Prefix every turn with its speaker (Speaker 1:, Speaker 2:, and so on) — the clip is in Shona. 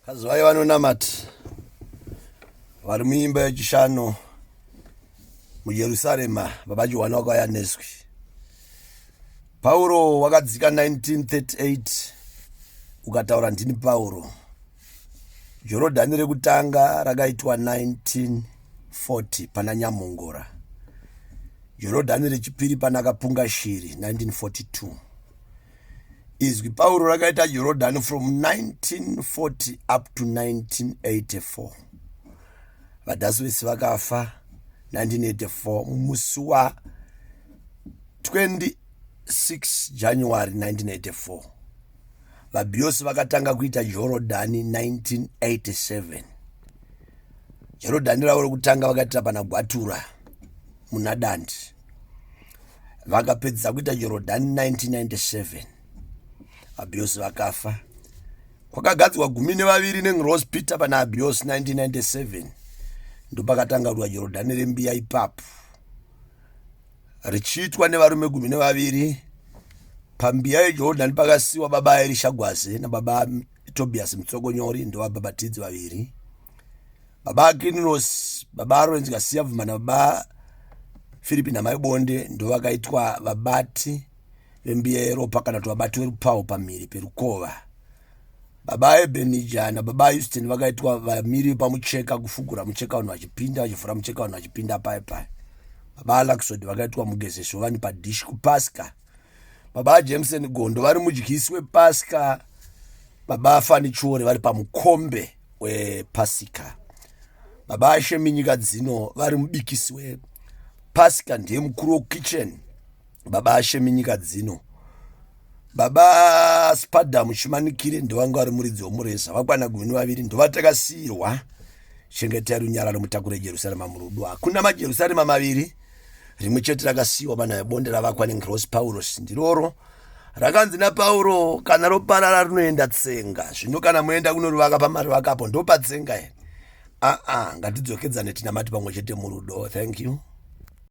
Speaker 1: Kazivai vanonamata vari muimba yechishanu muJerusarema, baba Johani wakauya nezwi. Pauro wakadzika 1938 ukataura ndini Pauro. Jorodhani rekutanga rakaitwa 1940 pana Nyamhongora. Jorodhani rechipiri pana Kapungashiri 1942. Izwi Pauro rakaita Jorodhani from 1940 up to 1984. Vadhasi vese vakafa 1984 musi wa 26 January 1984. VaBiosi vakatanga kuita Jorodhani 1987. Jorodhani ravo rekutanga vakaitira pana Gwatura muna Dandi. Vakapedzisa kuita Jorodhani 1997. VaBiosi vakafa. Kwakagadzwa 12 nengirozi Peter pana Abiosi 1997. Ndopakatanga kuitwa Jorodhani rembiya ipapo. Richiitwa nevarume 12 pambiya yeJorodhani pakasiwa baba Erisha Gwaze nababa Tobias Mutsokonyori ndovabhabhatidzi vaviri. Baba Akininos, baba Aronzi Kasiyabvuma nababa Firipi naMaibonde ndovakaitwa vabati vembiya yeropa kana kuti vabati verupawo pamhiri perukova. Baba Ebenija nababa Houston vakaitwa vamiri pamucheka kufugura mucheka vanhu vachipinda vachivhura mucheka vanhu vachipinda paye paye. Baba Alaxod vakaitwa mugezesi wevanhu padhishi kuPasca. Baba Jameson Gondo vari mudyisi wePasca. Baba Fani Chiore vari pamukombe wePasika. Baba Ashemi nyika dzino vari mubikisi wePasika, ndiye mukuru wekitchen. Baba Ashemi nyika dzino. Baba Spada Chimanikire ndovanga vari muridzi womureza vakwana 12 ndovatakasiirwa. Chengetai runyararo mutakure Jerusarema murudo. Hakuna maJerusarema maviri, rimwe chete rakasiyiwa pana bonde ravakwa nengirosi Paulos ndiroro rakanzi naPauro kana roparara rinoenda tsenga. Zvino kana moenda kunorivaka pamarivakapo ndopatsenga here? Aa, ngatidzokedzane tinamati pamwe chete murudo. Thank you.